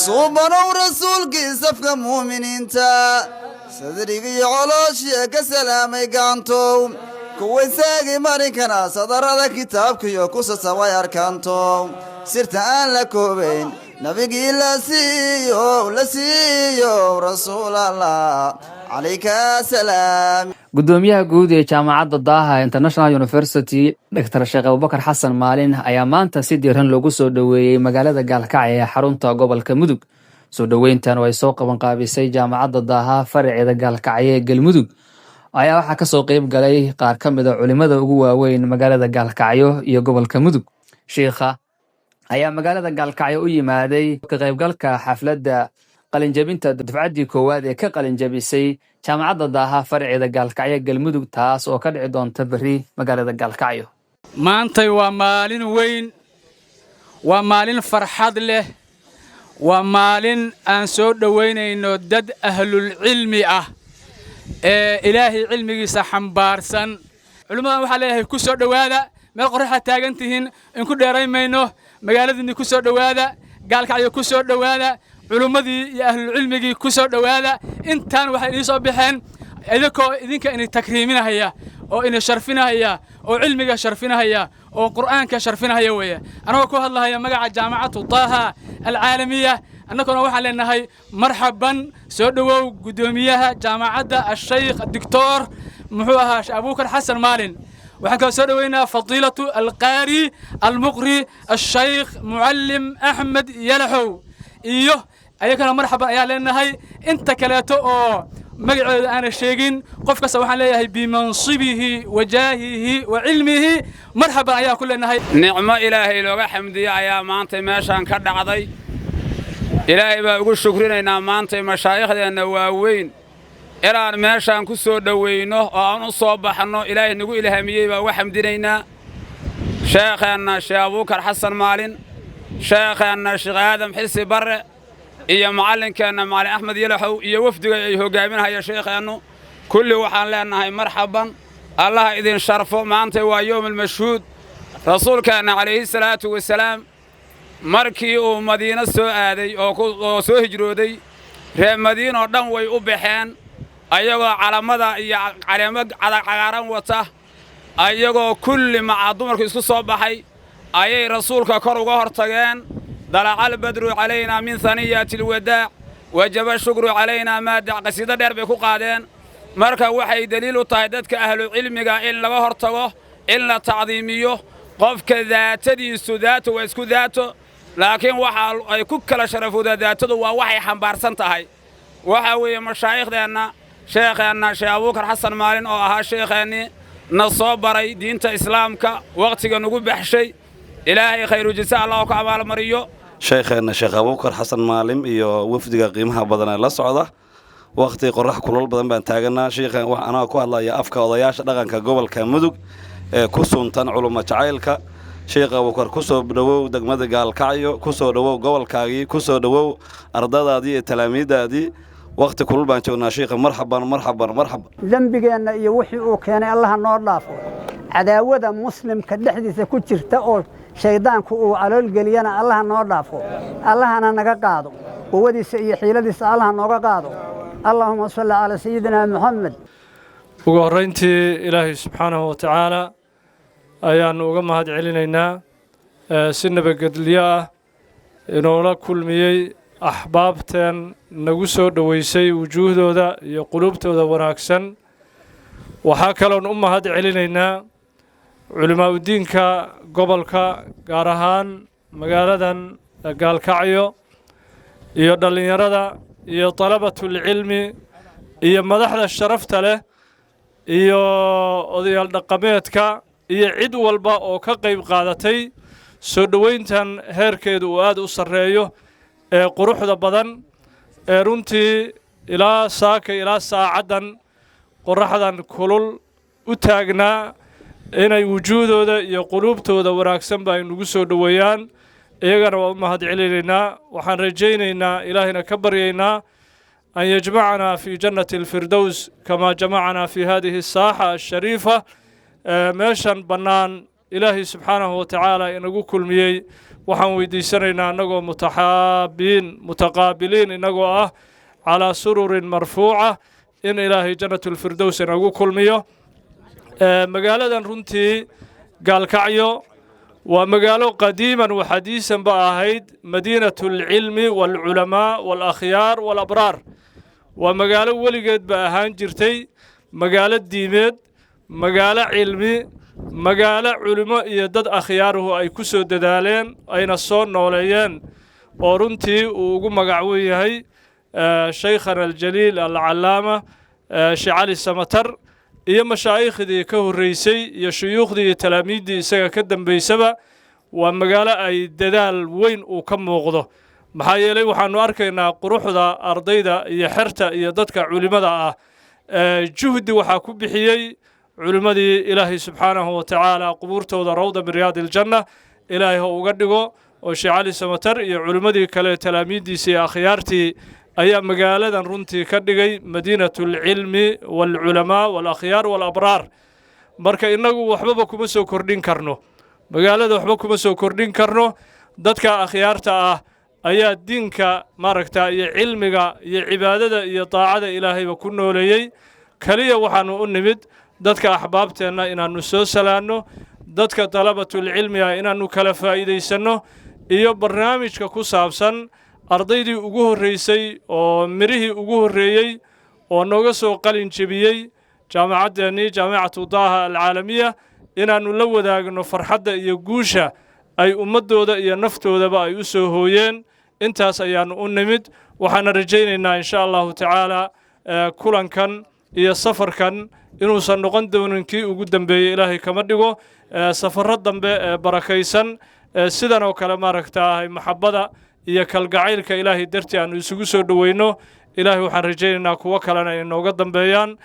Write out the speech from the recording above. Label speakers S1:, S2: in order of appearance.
S1: Suubanow rasuulkii safka muuminiinta, sadrigiyo colooshiya ka salaamay gacantow, kuway saagi marinkana sadarada kitaabkiyo ku sasabay arkaantow, sirta aan la koobayn nabigii la siiyo, la siiyo, rasuul Allah calayka salaam.
S2: Gudoomiyaha guud ee Jaamacadda Daaha International University, Dr Sheekh Abubakar Xasan Maalin, ayaa maanta si diiran loogu soo dhoweeyey magaalada Gaalkacyo ee xarunta gobolka Mudug. Soo dhoweyntan oo ay soo qabanqaabisay Jaamacadda Daaha faraceeda Gaalkacyo ee Galmudug ayaa waxaa kasoo qeyb galay qaar ka mid a culimada ugu waaweyn magaalada Gaalkacyo iyo gobolka Mudug. Shiikha ayaa magaalada Gaalkacyo u yimaaday ka qaybgalka xafladda qalinjabinta dufcaddii koowaad ee ka qalinjabisay Jaamacadda Daaha faraceeda Gaalkacyo Galmudug, taas oo ka dhici doonta berri magaalada Gaalkacyo.
S3: Maantay waa maalin weyn, waa maalin farxad leh, waa maalin aan soo dhowaynayno dad ahlulcilmi ah ee Ilaahay cilmigiisa xambaarsan. Culimmadan waxaa leeyahay, ku soo dhowaada meel qorraxaad taagan tihiin, inku dheerayn mayno. Magaaladiinni ku soo dhowaada, Gaalkacyo ku soo dhowaada, culummadii iyo ahlulcilmigii ku soo dhowaada. Intaan waxay idiin soo baxeen idinkoo idinka ini takriiminahaya oo ini sharfinahaya oo cilmiga sharfinahaya oo Qur'aanka sharfinahaya weeye. Anagoo ku hadlahaya magaca Jaamacatu Taaha Alcaalamiya, annaguna waxaan leenahay marxaban, soo dhowow guddoomiyaha jaamacadda, Ashaykh Doctor muxuu ahaa Abuukar Xasan Maalin. Waxaan kaloo soo dhoweynaa Fadiilatu Alqaari Almuqri Ashaykh Mucallim Axmed Yalaxow iyo ayagana marxaban ayaa leenahay. Inta kaleeto oo magacooda aana sheegin, qof kasta waxaan leeyahay bimansibihi wa jaahihi wa cilmihi marxaban ayaa ku leenahay.
S4: Nicmo Ilaahay looga xamdiye ayaa maantay meeshaan ka dhacday. Ilaahay baa ugu shukrinaynaa maantay mashaaikhdeenna waaweyn inaan meeshaan ku soo dhowayno oo aan u soo baxno. Ilaahay nagu ilhaamiyey baa uga xamdinaynaa. Sheekheenna Sheekh Abuukar Xasan Maalin, sheekheenna Sheekh Aadam Xisi Barre iyo macallinkeenna Macallin Axmed Yalaxow iyo wafdiga ay hoggaaminahaya sheekheennu, kulli waxaan leennahay marxaban, Allaha idin sharfo. Maantay waa yowmulmashhuud. Rasuulkeenna calayhi salaatu wasalaam markii uu Madiino soo aaday oo soo hijrooday, reer Madiinoo dhan way u baxeen ayagoo calamada iyo caleemo cagaaran wata, ayagoo kulli macaa dumarku isku soo baxay ayay rasuulka kor uga hor tageen. Dalaca albadru calaynaa min haniyaati alwadaac, wajaba shukru calaynaa maadac. Qasiido dheer bay ku qaadeen. Marka waxay deliil u tahay dadka ahlucilmiga in laga hor tago, in la tacdiimiyo. Qofka daatadiisu daato waa isku daato, laakiin waxa ay ku kala sharafoodaa daatadu waa waxay xambaarsan tahay. Waxa weeye mashaaikhdeenna, sheekheenna Sheekh Abuukar Xasan Maalin oo ahaa sheekheennii na soo baray diinta Islaamka, wakhtiga nugu baxshay, Ilaahay khayru jasa Allah ka abaalmariyo.
S5: Sheekheenna Sheekh Abuukar Xasan Maalim iyo wafdiga qiimaha badan ee la socda, wakhti qorrax kulol badan baan taaganaa. Sheikhan, wax anaa ku hadlaya afka odayaasha dhaqanka gobolka Mudug ee ku suntan culummo jacaylka, Sheekh Abuukar, ku soo dhowow degmada Gaalkacyo, ku soo dhowow gobolkaagii, ku soo dhowow ardadaadii iyo talaamiiddaadii. Wakhti kulul baan joognaa. Sheikha, marxaban, marxaban, marxaban.
S6: Dembigeenna iyo wixii uu keenay Allaha noo dhaafo. Cadaawada muslimka dhexdiisa ku jirta oo shayddaanku uu caloolgeliyana Allaha noo dhaafo, Allahana naga qaado. Quwadiisa iyo xiiladiisa Allaha nooga qaado. Allaahuma salli calaa sayidina Moxamed.
S7: Ugu horrayntii, Ilaahay subxaanahu wa tacaala ayaannu uga mahad celinaynaa si nabadgelyo ah inoola kulmiyey axbaabteen nagu soo dhoweysay wujuuhdooda iyo quluubtooda wanaagsan. Waxaa kaloon u mahad celinaynaa culimaa'udiinka gobolka, gaar ahaan magaaladan Gaalkacyo, iyo dhallinyarada iyo dalabatulcilmi iyo madaxda sharafta leh iyo odayaal dhaqameedka iyo cid walba oo ka qayb qaadatay soo dhoweyntan heerkeedu uu aad u sarreeyo ee quruxda badan, ee runtii ilaa saaka ilaa saacaddan qorraxdan kulul u taagnaa inay wujuuhdooda iyo quluubtooda wanaagsanba ay nagu soo dhoweeyaan. Iyagana waa u mahad celinaynaa. Waxaan rajaynaynaa, Ilaahayna ka baryaynaa, an yajmacanaa fi jannati alfirdows kamaa jamacanaa fi hadihi asaaxa ashariifa. Meeshan bannaan Ilaahay subxaanahu wa tacaala inagu kulmiyey. Waxaan weydiisanaynaa annagoo mutaxaabiin mutaqaabiliin, innagoo ah calaa sururin marfuuca, in Ilaahay Jannatulfirdows inagu kulmiyo. Magaaladan runtii Gaalkacyo waa magaalo qadiiman wa xadiisanba ahayd madiinatu alcilmi waalculamaa waalakhyaar waalabraar. Waa magaalo weligeedba ahaan jirtay magaalo diimeed, magaalo cilmi, magaalo culimo iyo dad akhyaaruhu ay ku soo dadaaleen, ayna soo nooleeyeen, oo runtii uu ugu magac wen yahay shaykhana aljaliil alcallaama Sheekh Cali Samatar iyo mashaaikhdii ka horreysay iyo shuyuukhdii iyo talaamiiddii isaga ka dambaysaba. Waa magaalo ay dadaal weyn uu ka muuqdo, maxaa yeelay waxaannu arkaynaa quruxda ardayda iyo xerta iyo dadka culimmada ah. Juhdi waxaa ku bixiyey culimmadii Ilaahay subxaanahu wa tacaala qubuurtooda rawda min riyaadi aljanna Ilaahay ha uga dhigo, oo Sheekh Cali Samatar iyo culimmadii kale, talaamiiddiisii iyo akhyaartii ayaa magaaladan runtii ka dhigay madiinatu alcilmi waalculamaa waalakhyaar waalabraar. Marka innagu waxbaba kuma soo kordhin karno magaalada, waxba kuma soo kordhin karno. Dadka akhyaarta ah ayaa diinka maaragta iyo cilmiga iyo cibaadada iyo daacada Ilaahayba ku nooleeyey. Keliya waxaannu u nimid dadka axbaabteenna inaannu soo salaanno, dadka dalabatulcilmiga inaannu kala faa'iidaysanno, iyo barnaamijka ku saabsan ardaydii ugu horreysay oo mirihii ugu horreeyey oo nooga soo qalin jebiyey jaamacaddeenii, Jaamicatu Daaha Alcaalamiya, inaannu la wadaagno farxadda iyo guusha ay ummaddooda iyo naftoodaba ay u soo hooyeen. Intaas ayaannu u nimid. Waxaana rajaynaynaa, insha Allahu tacaala, kulankan iyo safarkan inuusan noqon doonin kii ugu dambeeyey. Ilaahay kama dhigo. Safarro dambe ee barakaysan sidan oo kale, maaragtaahay, maxabbada iyo kalgacaylka Ilaahay dartii aannu isugu soo dhoweyno, Ilaahay waxaan rajaynaynaa kuwo kalena inooga dambeeyaan.